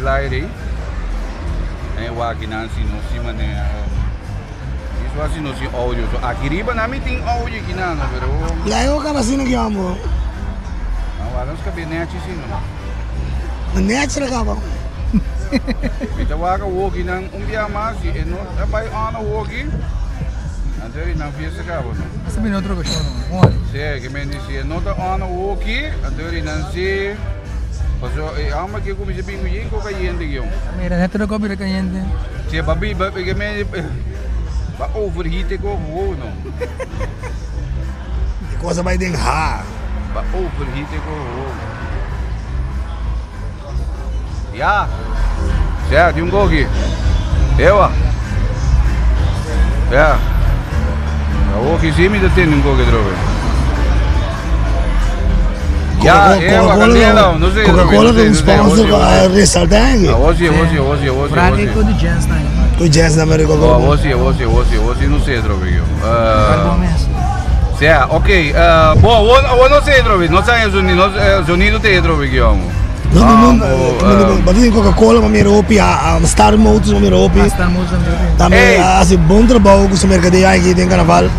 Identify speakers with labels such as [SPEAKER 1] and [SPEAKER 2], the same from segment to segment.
[SPEAKER 1] laire ei. E wak nan si no si manera. Iso asi no sin audio. So aki riba nan mi tin audio aki nan, pero.
[SPEAKER 2] La e oka basina ki amo.
[SPEAKER 1] Nan wak nos kabe nechi si no.
[SPEAKER 2] Nechi la kaba.
[SPEAKER 1] Mi ta wak awoki nan un bia mas si e no ta bai on awoki. Anto eri nan fiesta kaba no.
[SPEAKER 3] Asa bini otro occasion no. Ori.
[SPEAKER 1] Si, ke men di si e no ta on awoki, anto eri nan si. Paso e homber ke kuminsá bin ku yin ko kayente ki yon.
[SPEAKER 3] Mira, net lo ko bira kayente.
[SPEAKER 1] Si ba bi ba ke me ba overheat ko gewoon no.
[SPEAKER 2] E cosa bai den ha.
[SPEAKER 1] Ba overheat ko gewoon. Ya. Ya, di un koki. Ewa. Ya. Awo ki si mi ta tende un koki trobe. Ya, ewa, candela, no sé.
[SPEAKER 2] Coca-Cola ta un sponsor pa resalta aki.
[SPEAKER 1] Awo si, awo si, awo si, awo si.
[SPEAKER 3] Vraag ik de jazz na.
[SPEAKER 2] Ku jazz na Amerika.
[SPEAKER 1] Awo si, awo si, awo si, awo si, no sé trobe yo. Sea, ok. Bo, awo, awo no sé trobe, no sa sonido, sonido te trobe yo.
[SPEAKER 2] No, no, no, no, tin Coca-Cola ma mira hopi, Star Motors ma mira hopi.
[SPEAKER 3] Star Motors ma mira hopi.
[SPEAKER 2] Tambe hasi bon trabou ku su merkadeo aki den karnaval.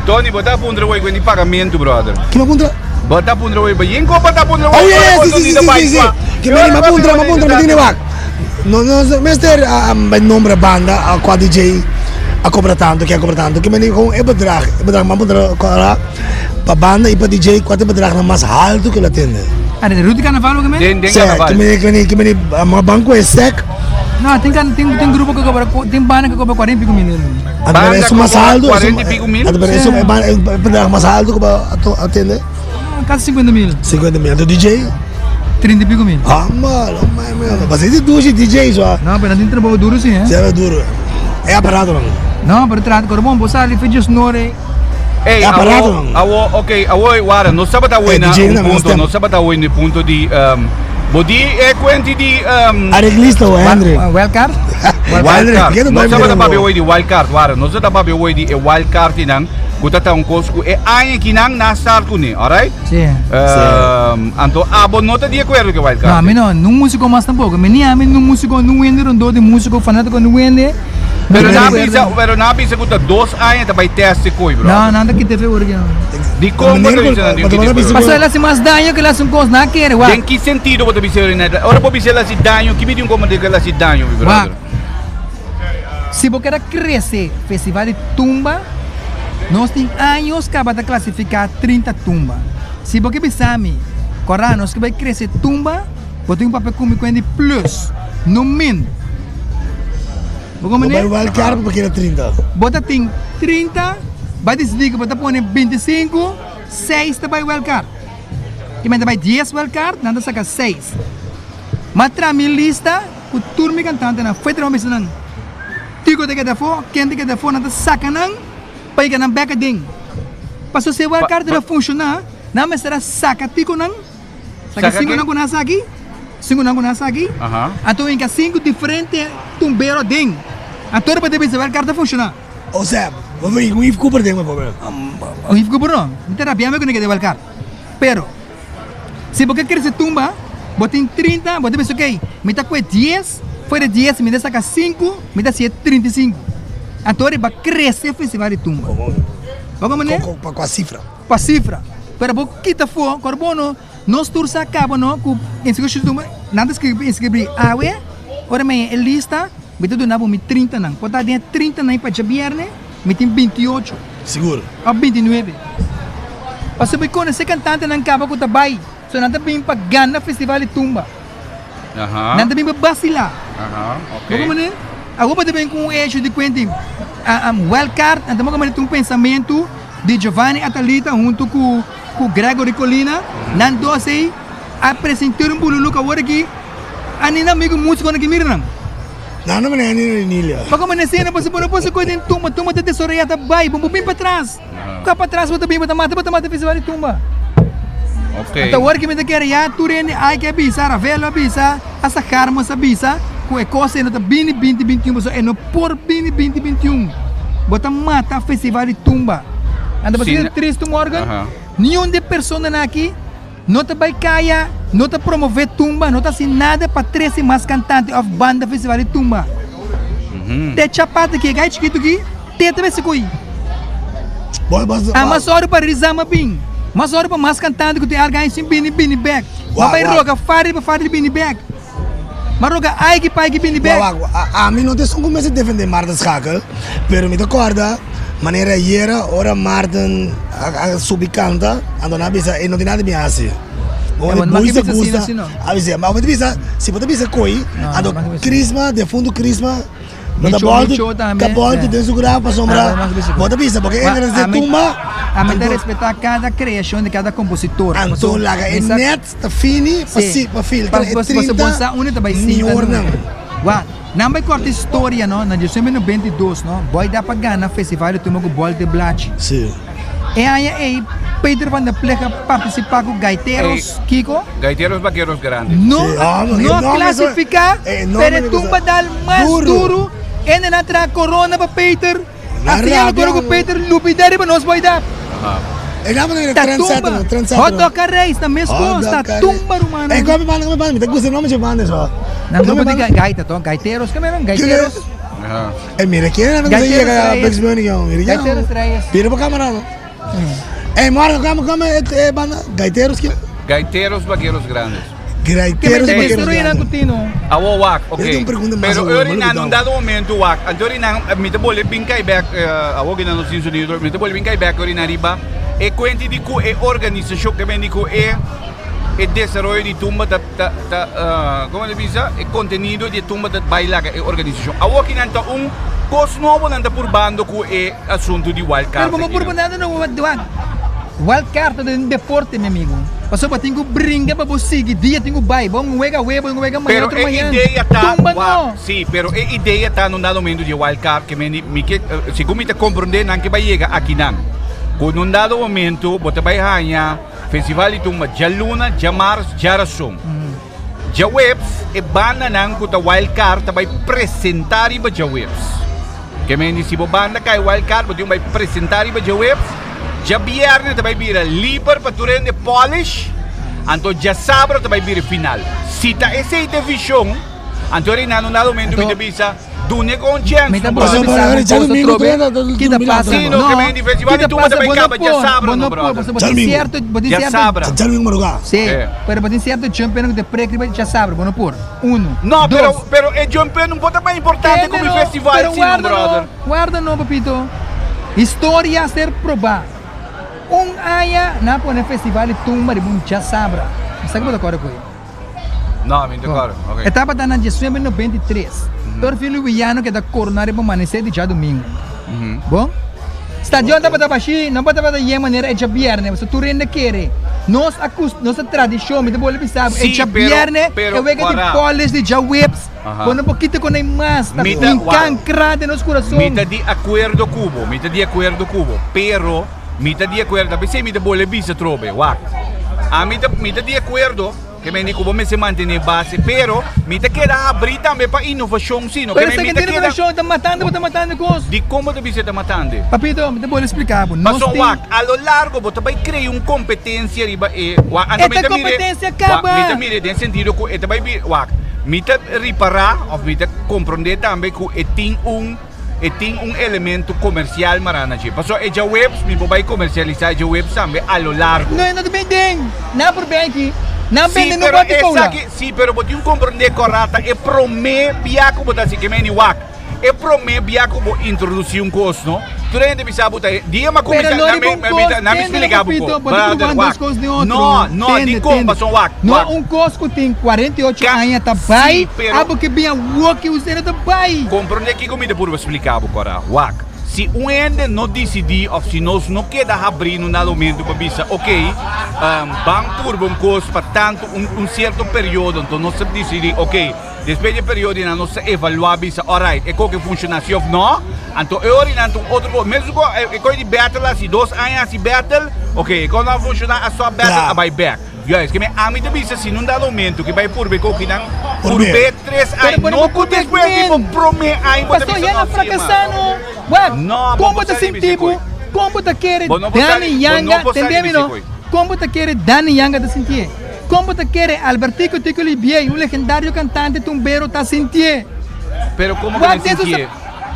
[SPEAKER 1] Tony, bo ta puntra wei kuenti pagamentu, brother.
[SPEAKER 2] Ki bo puntra?
[SPEAKER 1] Bo ta puntra wei, yin ko bo ta puntra wei?
[SPEAKER 2] Oh, yeah, yeah, si, si, si, si, si. Ki meni, ma puntra, ma puntra, mi tene wak. No, no, mester bai nombra banda a kua DJ a kobra tantu, ke a kobra tantu. Ki meni kon e bedrag, e bedrag ma puntra pa banda i pa DJ kua ta e bedragnan mas haltu ku lo tende.
[SPEAKER 3] Ah, den Ruti Carnaval bo ke men?
[SPEAKER 1] Den den
[SPEAKER 2] Sè,
[SPEAKER 1] carnaval.
[SPEAKER 2] ki meni, ki meni, ki meni, ma banko e sèk.
[SPEAKER 3] No, tin kan tin tin grupo ku kobra tin banda ku kobra 40 y pico mil.
[SPEAKER 2] Anto
[SPEAKER 1] Banda
[SPEAKER 2] pero esun
[SPEAKER 1] ku
[SPEAKER 2] mas
[SPEAKER 1] kobra
[SPEAKER 2] haltu,
[SPEAKER 1] 40 y pico mil?
[SPEAKER 2] Anto pero esun e banda e bedrag mas haltu ku bo a tende?
[SPEAKER 3] Kasi 50 mil.
[SPEAKER 2] 50 mil. Anto DJ?
[SPEAKER 3] 30 y pico mil.
[SPEAKER 2] Ah, malo, mai melo. Basta di dushi DJ so.
[SPEAKER 3] No, pero nan tin trabou duro si, eh.
[SPEAKER 2] Si, duro. E aparato nan.
[SPEAKER 3] No, pero trata kor bon, bo sali fe just nore.
[SPEAKER 1] Ey,
[SPEAKER 2] E aparato
[SPEAKER 1] awo,
[SPEAKER 2] nan.
[SPEAKER 1] awo, ok, awo, wara, nos tabata awo
[SPEAKER 2] Eh,
[SPEAKER 1] na
[SPEAKER 2] DJ
[SPEAKER 1] un
[SPEAKER 2] nan,
[SPEAKER 1] punto,
[SPEAKER 2] stem.
[SPEAKER 1] nos tabata awo na e punto di, um, bo di e cuenti di, um,
[SPEAKER 2] Arreglista o Hendrik.
[SPEAKER 3] Wild card?
[SPEAKER 1] Wild
[SPEAKER 2] Hendrik,
[SPEAKER 1] card.
[SPEAKER 2] ke ta
[SPEAKER 1] Nos
[SPEAKER 2] bai
[SPEAKER 1] tabata
[SPEAKER 2] mirando?
[SPEAKER 1] papia hoy di wild card, wara, nos tabata papia hoy di e wild card nan, ku ta ta un kos ku e aña ki nan na start kuné, alright?
[SPEAKER 3] Sí.
[SPEAKER 1] Um, anto abo no ta di akuerdo ku e wild card?
[SPEAKER 3] No, ami no, nun músiko mas tampoko. Mi ni ami nun músiko, nun wende rondó di músiko, fanátiko nun wende.
[SPEAKER 1] Pero nan bisa, pero nan bisa ku ta dos aña ta bai test e koi, brother.
[SPEAKER 3] No, nan ta kita fe ora ki.
[SPEAKER 1] Di kon bo ta bisa nan tin kita fe?
[SPEAKER 3] Pasobra el hasi mas daño ku el hasi un kos, nan a kere, wak.
[SPEAKER 1] Den ki sentido bo ta bisa ora net? Ora bo bisa el hasi daño, ki mi tin komo di ku el hasi daño, mi brother?
[SPEAKER 3] Wak, si bo kere krese festival di tumba, nos tin años kaba ta klasifiká 30 tumba. Si bo ke bisa mi, kòrda nos ke bai krese tumba, Bo tin papia ku mi ku hende plus, no min. Bo
[SPEAKER 2] Bo
[SPEAKER 3] komprende?
[SPEAKER 2] bai wild card pa keda 30.
[SPEAKER 3] Bo ta tin 30, bai disidí ku bo ta pone 25, seis ta bai wild card. Ki men ta bai dies wild card, nan ta saka seis. M'a traha mi lista ku tur mi kantantenan, fo'i traha mi bisa nan, Tico ta keda afó, ken ta keda afó, nan ta saka nan pa yega nan bèk aden. Pasobra si e wild card ta funshoná, nan mester a saka Ticonan. Saka sinku nan ku nan saki, sinku nan ku nan saki, anto hinka sinku diferente tumbero aden. Anto riba debe saber kar ta funshoná.
[SPEAKER 2] Osea, bo por hinka un Yves Cooper den bijvoorbeeld.
[SPEAKER 3] Un Yves Cooper no, mi ta rabia mi ku no keda igual kar. Pero, si bo ke krese tumba, bo tin 30, bo ta bisa okey, mi ta kue dies, for di dies mi ta saka sinku, mi ta hasié 35. Anto riba krese festival di tumba. Bo komprende?
[SPEAKER 2] Pa kua sifra?
[SPEAKER 3] Pa sifra. Pero bo kita afó, kor bo no, nos tur sa kaba no ku inskripshon tumba, nan ta skribi inskribí awe, ora mi haña e lista, mi ta duna bo mi trinta nan. Por ta den e trinta nan pa djabièrnè, mi tin bintiocho.
[SPEAKER 2] Sigur.
[SPEAKER 3] Òf bintinuebe. Pasobra mi konosé kantantenan kaba ku ta bai, so nan ta bin pa gana festival di tumba. Nan ta bin pa basilá. Bo komprendé? Awor bo ta bin ku un hecho di kuenti, wèlkart, nan ta manda un pensamentu. Di Giovanni Atalita huntu ku ku Gregory Colina, nan dos ei a presentá un bululuk awor aki a nina amigu músikonan ki mira nan.
[SPEAKER 2] Nan no mane nina di Nilia.
[SPEAKER 3] Pa komo na esena pasobra bo no por sikoy den tumba, tumba ta desoreá ta bai, bo bo bin patras. Kua patras bo ta bin bo ta mata bo ta mata festival di tumba. Anto awor ki mi ta kere ya tur hende ai ke a bisa, Ravelo a bisa, hasta Carmos a bisa ku e kos ei no ta bini binti bintiun pasobra e no por bini binti bintiun. Bo ta mata festival di tumba. Anto pasobra tristu Morgan, niun di e personanan aki no ta bai kaya. No ta promove tumba, no ta hasi nada pa trese mas kantante òf banda festival di tumba. Te chapata ki e gai chikitu ki, te ta mester ko'i. A mas ora pa Rizama bin, mas ora pa mas kantante ku tin algu sin bini bini bek. Ma bai roga Fari pa Fari bini bek. Ma roga Aiki pa Aiki bini bek.
[SPEAKER 2] Wak, wak, ami no ta esun ku mester defende Maarten Schakel, pero mi ta kòrda manera ayera ora Maarten a subi kanta, anto nan a bisa e no tin nada di bin hasi.
[SPEAKER 3] Ya, bo no
[SPEAKER 2] Boy
[SPEAKER 3] maki
[SPEAKER 2] sa
[SPEAKER 3] bisa asina
[SPEAKER 2] gusta,
[SPEAKER 3] si no.
[SPEAKER 2] a bisa, ma bo ta bisa, si bo ta bisa koi,
[SPEAKER 3] No,
[SPEAKER 2] anto
[SPEAKER 3] no maki bisa.
[SPEAKER 2] Crisma, defuntu Crisma, no ta
[SPEAKER 3] Micho,
[SPEAKER 2] bòltu,
[SPEAKER 3] Micho tambe,
[SPEAKER 2] ta bòltu
[SPEAKER 3] eh.
[SPEAKER 2] den su graf
[SPEAKER 3] Ah,
[SPEAKER 2] pasobra
[SPEAKER 3] bo no maki bisa
[SPEAKER 2] bo
[SPEAKER 3] koi.
[SPEAKER 2] ta bisa porque
[SPEAKER 3] Ma
[SPEAKER 2] e den
[SPEAKER 3] ami,
[SPEAKER 2] tumba,
[SPEAKER 3] ami ta
[SPEAKER 2] anto
[SPEAKER 3] respetá kada kreashon di kada kompositor.
[SPEAKER 2] anto
[SPEAKER 3] Pasobra
[SPEAKER 2] laga e
[SPEAKER 3] mi sa
[SPEAKER 2] net ta fini pa
[SPEAKER 3] Sí.
[SPEAKER 2] si pa filtra
[SPEAKER 3] Pa
[SPEAKER 2] e
[SPEAKER 3] pa pasobra bon
[SPEAKER 2] 30
[SPEAKER 3] sa unda ta bai sinta
[SPEAKER 2] miornan.
[SPEAKER 3] nunca. Wak, nan bai kòrta historia no, na diesnuebe 92 no, Boy Dap a gana festival di tumba ku Bòl de Blachi.
[SPEAKER 2] Sí.
[SPEAKER 3] E aña ei Peter van der Plig a partisipá ku Gaiteros kiko?
[SPEAKER 1] Gaiteros Vaqueros Grandes.
[SPEAKER 3] No,
[SPEAKER 2] Sí, ah, no,
[SPEAKER 3] no a
[SPEAKER 2] e nome
[SPEAKER 3] klasifiká,
[SPEAKER 2] e nome
[SPEAKER 3] pero e
[SPEAKER 2] mi
[SPEAKER 3] tumba
[SPEAKER 2] gusta.
[SPEAKER 3] dal mas
[SPEAKER 2] Duru.
[SPEAKER 3] duru. Hende nan traha korona pa Peter.
[SPEAKER 2] Na
[SPEAKER 3] Asina
[SPEAKER 2] rabia,
[SPEAKER 3] lo ku Peter lubidá riba nos Boy Dap.
[SPEAKER 1] Aha.
[SPEAKER 2] E nome ta
[SPEAKER 3] Ta
[SPEAKER 2] trendsetter,
[SPEAKER 3] tumba.
[SPEAKER 2] trendsetter.
[SPEAKER 3] Hot dog a reis na mes
[SPEAKER 2] Hot
[SPEAKER 3] kos, ta
[SPEAKER 2] dog a
[SPEAKER 3] tumba rumannan.
[SPEAKER 2] Ey, come banda, come banda, mi ta gusta e nome dje banda eso.
[SPEAKER 3] Nan
[SPEAKER 2] Come
[SPEAKER 3] grupo di
[SPEAKER 2] banda.
[SPEAKER 3] gaita to, gaiteros, keme nan gaiteros?
[SPEAKER 1] Aha.
[SPEAKER 2] Ey, mira quién era que se
[SPEAKER 3] Gaiteros
[SPEAKER 2] llega a
[SPEAKER 3] Reyes.
[SPEAKER 2] Bugs Bunny, yo. Mira quién.
[SPEAKER 3] Gaiteros Reyes.
[SPEAKER 2] Mira pa cámara, no. Ey, Marco, come, come, eh, banda. Gaiteros, quién?
[SPEAKER 1] Gaiteros Vaqueros Grandes.
[SPEAKER 2] Gaiteros,
[SPEAKER 3] Keme te
[SPEAKER 2] vaqueros
[SPEAKER 3] destruye nan
[SPEAKER 2] grandes.
[SPEAKER 3] ku tino.
[SPEAKER 1] Awo wak, ok.
[SPEAKER 2] Yo tengo pregunta mas
[SPEAKER 1] Pero
[SPEAKER 2] awo,
[SPEAKER 1] ori
[SPEAKER 2] malo
[SPEAKER 1] nan un
[SPEAKER 2] bidao.
[SPEAKER 1] dado momento wak, anto ori nan mi ta bole bin kai bek, awo ki nan no sin sonido, mi ta bole bin kai bek ori nan riba e kuenti di ku e organisashon ke beni ku e e desaroyo di tumba ta ta ta komo ta bisa e kontenido di e tumba ta bai laga e organisashon. Awo ki nan ta un kos nobo nan ta purbando ku e asuntu di wild
[SPEAKER 3] Pero
[SPEAKER 1] card
[SPEAKER 3] bo
[SPEAKER 1] aki
[SPEAKER 3] purba
[SPEAKER 1] nan.
[SPEAKER 3] nada no wak. Wild card ta den deporte mi amigo. Pasobra bo tin ku bringa pa bo sigui dia tin ku bai. Bo un wega awe, bo un wega mañana,
[SPEAKER 1] Pero
[SPEAKER 3] otro
[SPEAKER 1] e
[SPEAKER 3] mañana.
[SPEAKER 1] idea ta
[SPEAKER 3] Tumba
[SPEAKER 1] wak,
[SPEAKER 3] no.
[SPEAKER 1] si, pero e idea ta no dado momento di wild card ke meni mi ke segun mi ta komprende nan ke bai yega akinan. Ku no dado momento bo ta bai haña festival di tumba djaluna, djamars, djarason. Djaweps e bandanan ku ta wild card ta bai presentá riba djaweps. Ke mende si bo banda kai wild card bo tin ku bai presentá riba djaweps. Djabièrnè ta bai bira liber pa tur hende polish, anto djasabra ta bai bira final. Si ta esei ta e vishon, anto rei nan un dado momento mi ta bisa. Dune con chens.
[SPEAKER 3] Mi ta
[SPEAKER 1] no,
[SPEAKER 3] boso
[SPEAKER 1] brother.
[SPEAKER 3] bisa
[SPEAKER 2] Pero,
[SPEAKER 3] un
[SPEAKER 2] djadomingo
[SPEAKER 3] cosa trobe.
[SPEAKER 2] tu entra, tu-
[SPEAKER 3] Kita
[SPEAKER 2] tu
[SPEAKER 3] pasa?
[SPEAKER 1] Sí, no, que me di festival
[SPEAKER 3] kita
[SPEAKER 1] di tumba
[SPEAKER 3] pasa,
[SPEAKER 1] ta
[SPEAKER 3] bo no
[SPEAKER 1] caba
[SPEAKER 3] por,
[SPEAKER 1] djasabra,
[SPEAKER 3] bo
[SPEAKER 1] no,
[SPEAKER 3] no por,
[SPEAKER 1] brother.
[SPEAKER 3] pasobra bo tin
[SPEAKER 2] Djadomingo.
[SPEAKER 3] cierto, bo tin cierto.
[SPEAKER 1] Djasabra.
[SPEAKER 2] Djadomingo madrugá.
[SPEAKER 3] Sí,
[SPEAKER 1] Eh.
[SPEAKER 3] pero bo tin cierto jumpen ku te prek riba djasabra, bo no por. Uno,
[SPEAKER 1] No,
[SPEAKER 3] dos.
[SPEAKER 1] pero, pero e jumpen no por ta más importante
[SPEAKER 3] Tende
[SPEAKER 1] como el
[SPEAKER 3] no,
[SPEAKER 1] festival,
[SPEAKER 3] pero
[SPEAKER 1] sí, no,
[SPEAKER 3] guarda
[SPEAKER 1] brother.
[SPEAKER 3] no, guarda no, papito. Historia a ser probá. Un aña nan a pone festival di tumba riba un djasabra. Mi sa ku bo ta kòrda ku e.
[SPEAKER 1] No, mi no ta kòrda. Ok.
[SPEAKER 3] E tabata na diesnuebe 93. Tur fin Luwiano keda korona riba manesé di djadumingu. Bon? Stadion tabata bashí, no tabata yen manera e djabièrnè, pasobra tur hende kere. Nos a kus, nos a tradishon, mi ta bolbe bisa bo, e
[SPEAKER 1] Sí, pero,
[SPEAKER 3] djabièrnè,
[SPEAKER 1] pero,
[SPEAKER 3] e wega di
[SPEAKER 1] wara.
[SPEAKER 3] pòlish di djaweps,
[SPEAKER 1] Aha.
[SPEAKER 3] bo no por kita ku nan mas, ta
[SPEAKER 1] Mi ta, wara.
[SPEAKER 3] inkankrá den nos kurason.
[SPEAKER 1] Mi ta di akuerdo ku bo, mi ta di akuerdo ku bo, pero Mi ta di akuerdo, ta p'esei mi ta bolbe bisa atrobe, wak. Ami ta, mi ta di akuerdo ke men di ku bo mester mantené base, pero mi ta keda habrí tambe pa inovashon si, no ke
[SPEAKER 3] Pero
[SPEAKER 1] men
[SPEAKER 3] esaki
[SPEAKER 1] mi ta
[SPEAKER 3] tin
[SPEAKER 1] keda.
[SPEAKER 3] inovashon, ta matando bo ta matando kos.
[SPEAKER 1] Dikon bo ta bisa e ta matando?
[SPEAKER 3] Papito, mi ta bolbe splika bo, nos
[SPEAKER 1] Pasobra
[SPEAKER 3] tin.
[SPEAKER 1] wak, a lo largo bo ta bai krea un kompetensia riba e, wak, anto
[SPEAKER 3] E
[SPEAKER 1] mi
[SPEAKER 3] ta
[SPEAKER 1] ta mira,
[SPEAKER 3] kompetensia
[SPEAKER 1] wak,
[SPEAKER 3] kaba.
[SPEAKER 1] mi ta mira den sentido ku e ta bai bi, wak, mi ta ripará òf mi ta komprondé tambe ku e tin un. E tin un elemento komersial mará na dje. Pasobra e djaweps mi por bai komersialisá e djaweps tambe a lo largo.
[SPEAKER 3] No, e no ta benden. Nan por ben aki. Nan
[SPEAKER 1] Sí,
[SPEAKER 3] bende no
[SPEAKER 1] pero
[SPEAKER 3] bati koula.
[SPEAKER 1] esaki, sí, pero bo tin komprendé kòrá ta e promé bia ku bo ta hasi. Ke meni wak, e promé bia ku bo introdusí un kos, no? Tur hende bisa bo ta e dia mi a
[SPEAKER 3] Pero
[SPEAKER 1] kuminsá,
[SPEAKER 3] no
[SPEAKER 1] nan
[SPEAKER 3] riba
[SPEAKER 1] mi,
[SPEAKER 3] un
[SPEAKER 1] mi
[SPEAKER 3] kos,
[SPEAKER 1] ta, nan mi
[SPEAKER 3] tende
[SPEAKER 1] splika bo
[SPEAKER 3] papito,
[SPEAKER 1] ko.
[SPEAKER 3] bo ta
[SPEAKER 1] Brother,
[SPEAKER 3] probando
[SPEAKER 1] wak.
[SPEAKER 3] dos kos den otro.
[SPEAKER 1] No, no,
[SPEAKER 3] Tende,
[SPEAKER 1] dikon,
[SPEAKER 3] tende.
[SPEAKER 1] pasobra wak,
[SPEAKER 3] No,
[SPEAKER 1] wak.
[SPEAKER 3] un kos ku tin 48
[SPEAKER 1] Ka,
[SPEAKER 3] aña ta
[SPEAKER 1] sí,
[SPEAKER 3] bai,
[SPEAKER 1] pero.
[SPEAKER 3] abo ke bin awoki usted no ta bai.
[SPEAKER 1] Komprondé kiko mi ta purba splika bo kora. Wak, si un hende no disidí òf si nos no keda habrí no na momento pa bisa, ok, ban purba un kos pa tantu un un sierto periodo, anto nos ta disidí, ok, despues di e periodo einan nos ta evaluá bisa, alright, e koke funshoná si òf no, anto e ora einan ta un otro kos. Mesun ku e kos di bètel hasi dos aña hasi bètel, ok, e kos no a funshoná a stòp bètel a bai bèk. Juist, ke mi ami ta bisa si nun dado momento ke bai purbe kokinan, purbe tres aña, no ku despues di bo prome aña bo ta
[SPEAKER 3] Paso
[SPEAKER 1] bisa
[SPEAKER 3] ya
[SPEAKER 1] no
[SPEAKER 3] na
[SPEAKER 1] si
[SPEAKER 3] frakasá
[SPEAKER 1] man.
[SPEAKER 3] no. Wak,
[SPEAKER 1] No, bo
[SPEAKER 3] kon
[SPEAKER 1] por
[SPEAKER 3] bo ta
[SPEAKER 1] sa di
[SPEAKER 3] sinti
[SPEAKER 1] bisa
[SPEAKER 3] bo?
[SPEAKER 1] koi.
[SPEAKER 3] Kon bo ta kere
[SPEAKER 1] Bo no por sa
[SPEAKER 3] Danny
[SPEAKER 1] di, bo
[SPEAKER 3] Yanga,
[SPEAKER 1] no por sa
[SPEAKER 3] tende
[SPEAKER 1] di
[SPEAKER 3] mi
[SPEAKER 1] bisa
[SPEAKER 3] no?
[SPEAKER 1] koi.
[SPEAKER 3] Kon bo ta kere Danny Yanga ta sintié? Kon bo ta kere Albertico Tico Olivier, un legendario kantante tumbero ta sintié?
[SPEAKER 1] Pero komo ku
[SPEAKER 3] Wak
[SPEAKER 1] den
[SPEAKER 3] den su
[SPEAKER 1] sintié?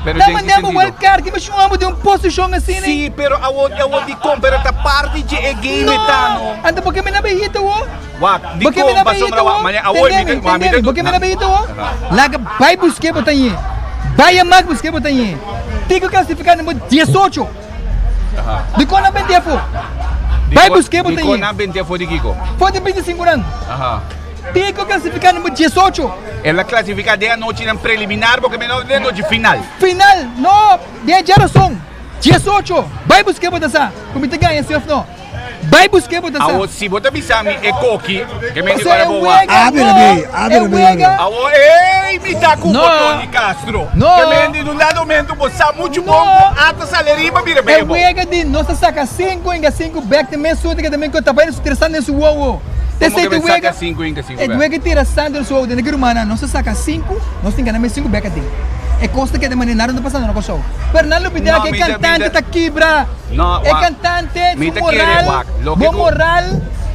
[SPEAKER 1] Pero
[SPEAKER 3] Ta
[SPEAKER 1] den ki
[SPEAKER 3] mand'é bo
[SPEAKER 1] sentido?
[SPEAKER 3] wild card ki mashon amo den un posishon asina?
[SPEAKER 1] Sí, pero awor awor dikon? Pero ta parti dje e game
[SPEAKER 3] No!
[SPEAKER 1] e ta no.
[SPEAKER 3] Anto por ke mi na behita wo?
[SPEAKER 1] Wak,
[SPEAKER 3] Bo ke mi
[SPEAKER 1] dikon
[SPEAKER 3] na
[SPEAKER 1] pasobra
[SPEAKER 3] behita
[SPEAKER 1] wak,
[SPEAKER 3] wo?
[SPEAKER 1] maña awor
[SPEAKER 3] Tende
[SPEAKER 1] mi
[SPEAKER 3] mi,
[SPEAKER 1] ta mi
[SPEAKER 3] tende
[SPEAKER 1] ta
[SPEAKER 3] mi, bo ke mi na behita wo?
[SPEAKER 1] Aha.
[SPEAKER 3] Laga bai busk'é bo ta ñe. Bai a mak busk'é bo ta ñe. Tiko klasifiká number 18. Dikon nan bende afó? Bai busk'é bo ta
[SPEAKER 1] Dikon
[SPEAKER 3] ñe.
[SPEAKER 1] nan bende afó di kiko?
[SPEAKER 3] For di 25 nan.
[SPEAKER 1] Aha.
[SPEAKER 3] Tiko klasifiká number 18.
[SPEAKER 1] El a klasifiká den anochinan preliminar bo ke mi no den anochi final.
[SPEAKER 3] Final, no, den djarason. 18. Bai busk'é bo ta sa ku mi ta gaña si òf no. Bai busk'é bo ta sa.
[SPEAKER 1] Awor si bo ta bisa mi e koki ke mi di
[SPEAKER 3] Pasobra
[SPEAKER 1] ora
[SPEAKER 3] e
[SPEAKER 1] bo wak.
[SPEAKER 3] wega
[SPEAKER 2] Abre
[SPEAKER 3] no,
[SPEAKER 2] be, abre
[SPEAKER 3] e
[SPEAKER 2] be.
[SPEAKER 3] wega.
[SPEAKER 1] Awor ey mi ta ku
[SPEAKER 3] No.
[SPEAKER 1] bo Tony Castro.
[SPEAKER 3] No.
[SPEAKER 1] Ke men di un dado momento bo sa muchu
[SPEAKER 3] No.
[SPEAKER 1] bon ku ata sali riba bira
[SPEAKER 3] E
[SPEAKER 1] bebo.
[SPEAKER 3] wega di nos ta saka sinku inga sinku bek te mes sunte ke ta men ku ta bai su tira santu den su wowo. Te
[SPEAKER 1] Komo
[SPEAKER 3] esei
[SPEAKER 1] ke
[SPEAKER 3] te
[SPEAKER 1] men saka
[SPEAKER 3] wega.
[SPEAKER 1] sinku inga sinku
[SPEAKER 3] E
[SPEAKER 1] bek?
[SPEAKER 3] wega tira santu den su wowo. Tende ki rumannan nos ta saka sinku nos tin gana mes sinku bek aden. E kos ta keda manera nada no ta pasando na Kòrsou. Pero nan lubidá
[SPEAKER 1] No,
[SPEAKER 3] ke e
[SPEAKER 1] mi ta- mi
[SPEAKER 3] kantante
[SPEAKER 1] ta-
[SPEAKER 3] ta kibra.
[SPEAKER 1] No,
[SPEAKER 3] E
[SPEAKER 1] wak.
[SPEAKER 3] kantante
[SPEAKER 1] Mi
[SPEAKER 3] su
[SPEAKER 1] ta kere,
[SPEAKER 3] moral,
[SPEAKER 1] wak, loke
[SPEAKER 3] bo
[SPEAKER 1] ku-
[SPEAKER 3] moral,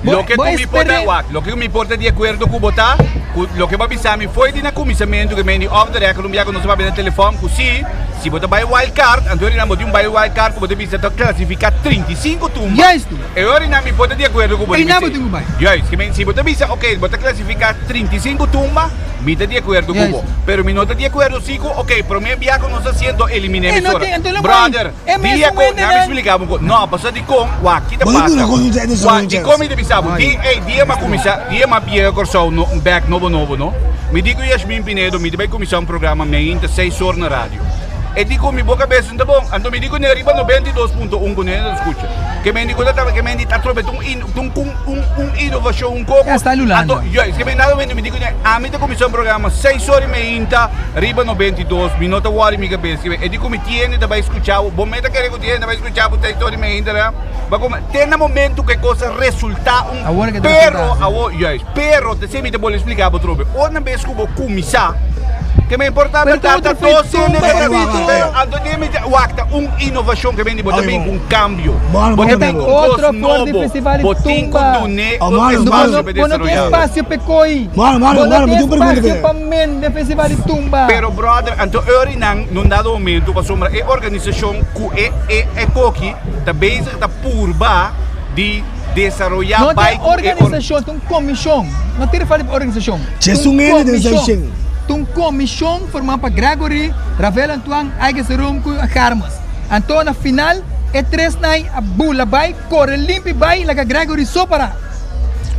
[SPEAKER 3] bo,
[SPEAKER 1] Loke
[SPEAKER 3] bo
[SPEAKER 1] ku mi por ta,
[SPEAKER 3] espere.
[SPEAKER 1] wak, loke ku mi por ta di akuerdo ku bo ta, ku loke bo a bisa mi foi di na kuminsamentu ku mi off the record un bia ku nos a papia na telefòn ku si, si bo ta bai wild card, anto orinan bo tin un bai wild card ku bo ta bisa ta klasifiká 35 tumba.
[SPEAKER 3] Juist.
[SPEAKER 1] E orinan mi por ta di akuerdo ku bo
[SPEAKER 3] Einan bo
[SPEAKER 1] riba
[SPEAKER 3] tin ku
[SPEAKER 1] esei.
[SPEAKER 3] bai.
[SPEAKER 1] Juist, ke men si bo ta bisa ok, bo ta klasifiká 35 tumba, Mi ta di akuerdo ku bo,
[SPEAKER 3] Juist.
[SPEAKER 1] pero mi no ta di akuerdo si ku ok, promé bia ku nos a siento eliminé
[SPEAKER 3] E no
[SPEAKER 1] emisora.
[SPEAKER 3] tin, anto lo
[SPEAKER 1] Brother,
[SPEAKER 3] bai. E mes
[SPEAKER 1] dia ku,
[SPEAKER 3] wende
[SPEAKER 1] na mi
[SPEAKER 3] nan.
[SPEAKER 1] expliká bo un kos. No, pasobra dikon, wak, ki ta
[SPEAKER 2] Bo no
[SPEAKER 1] pasa?
[SPEAKER 2] duna kon un chèns,
[SPEAKER 1] Wak,
[SPEAKER 2] un chèns.
[SPEAKER 1] dikon mi ta bisa bo? Di, ey, dia m'a kuminsá, dia m'a biega Kòrsou no, bèk nobo nobo no, mi di ku Yashmin Pinedo mi ta bai kuminsá un programa meinta seis or na radio. E di ku mi bo kabes no ta bon, anto mi di ku ne riba 92.1 ku ne ta skucha. Ke men di ku ta tabata, ke men di ta trobe ta un in, ta un un un inovashon un koko.
[SPEAKER 3] Ya sta lulando.
[SPEAKER 1] Anto, juist, ke men dado momento mi di ku ne, ami ta kuminsá un programa seis or i meinta riba 92, mi no ta wòri mi kabes. Ke men, e di ku mi tiende ta bai skucha bo, bo meta kere ku tiende ta bai skucha bo seis or i meinta ra? Ba kuma, te na momento ku e kos a resultá un
[SPEAKER 3] Awor ke ta
[SPEAKER 1] pero,
[SPEAKER 3] resultá, si.
[SPEAKER 1] awor, juist, pero, te esei mi ta bolbe splika bo trobe, ora bes ku bo kuminsá, ke men por ta
[SPEAKER 3] Pero ta
[SPEAKER 1] ta ta
[SPEAKER 3] otro
[SPEAKER 1] dos
[SPEAKER 3] feitón,
[SPEAKER 1] hende ta
[SPEAKER 3] papito.
[SPEAKER 1] pero anto den mi ta wak ta un inovashon ke men di bo ta
[SPEAKER 2] Ay,
[SPEAKER 1] bin
[SPEAKER 2] bon.
[SPEAKER 1] ku un kambio.
[SPEAKER 2] Bueno,
[SPEAKER 1] Bo ta
[SPEAKER 2] bueno,
[SPEAKER 1] bin ku un
[SPEAKER 3] Otro
[SPEAKER 1] kos
[SPEAKER 3] for di
[SPEAKER 1] nobo.
[SPEAKER 3] festival di
[SPEAKER 1] Bo tin ku
[SPEAKER 3] tumba.
[SPEAKER 1] dun'é
[SPEAKER 2] Oh,
[SPEAKER 1] un
[SPEAKER 2] mano,
[SPEAKER 3] Bo
[SPEAKER 1] espasio
[SPEAKER 3] no,
[SPEAKER 1] pa
[SPEAKER 3] bo no tin
[SPEAKER 1] desaroyá.
[SPEAKER 3] espasio p'e koi.
[SPEAKER 2] Mano, mano,
[SPEAKER 3] Bo no
[SPEAKER 2] mano, mi
[SPEAKER 3] tin
[SPEAKER 2] tin un pregunta
[SPEAKER 3] espasio
[SPEAKER 2] p'e.
[SPEAKER 3] pa men den festival di tumba.
[SPEAKER 1] Pero brother, anto eurinan nun dado momento pasobra e organisashon ku e e e koki ta bezig ta purba di desaroyá
[SPEAKER 3] No
[SPEAKER 1] bai
[SPEAKER 3] tin
[SPEAKER 1] ku e or.
[SPEAKER 3] organisashon, tin un komishon. No tin referi pa organisashon.
[SPEAKER 2] Che
[SPEAKER 3] Tin
[SPEAKER 2] sun
[SPEAKER 3] un
[SPEAKER 2] hende den
[SPEAKER 3] komishon.
[SPEAKER 2] seishon.
[SPEAKER 3] Tin un komishon formá pa Gregory, Rafael Antoine, Aike Serum ku Garmes. Anto na final e tresnan a bula bai, kore limpi bai laga Gregory so pará.